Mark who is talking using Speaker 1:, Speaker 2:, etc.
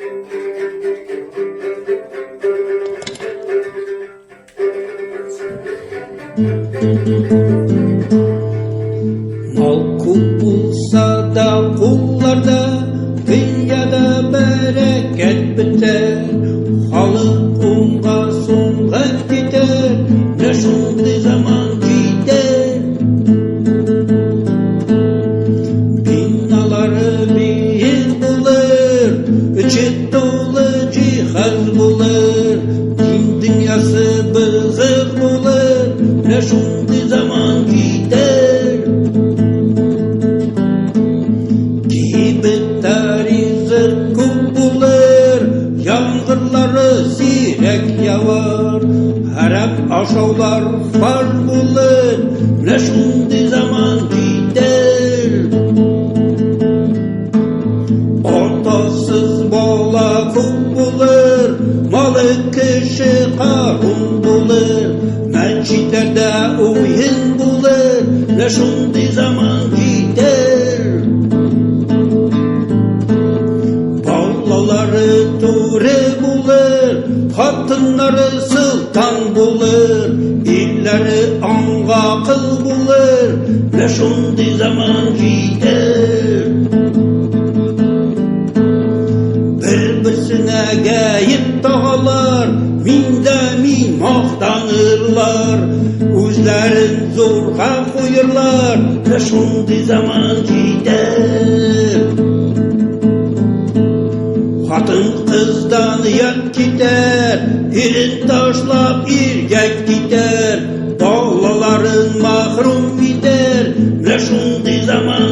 Speaker 1: Мал күп булса да кулларда, дөньяда бәрәкәт бетәр. Халык уңга сулга китәр, менә шундый заман җитәр. Биналары биек булыр, эче тулы җиһаз булыр, дин дөньясы бозык булыр, менә шундый заман җитәр. Кибеттә ризык күп булыр, яңгырлары сирәк явар, харап ашаулар фар булыр, менә шундый заман җитәр. Атасыз бала күп булыр, малы кеше карун булыр, мәчетләрдә уен булыр, менә шундый заман җитәр. Балалары түрә булыр, хатыннары солтан булыр, ирләре аңга кыл булыр, менә шундый заман җитәр. Бер-берсенә гаеп тагалар, мин дә мин мактанырлар, үзләрен зурга куерлар, менә шундый заман җитәр. Хатын-кыздан оят китәр, ирен ташлап иргә китәр, балаларын мәхрүм итәр, менә шундый заман.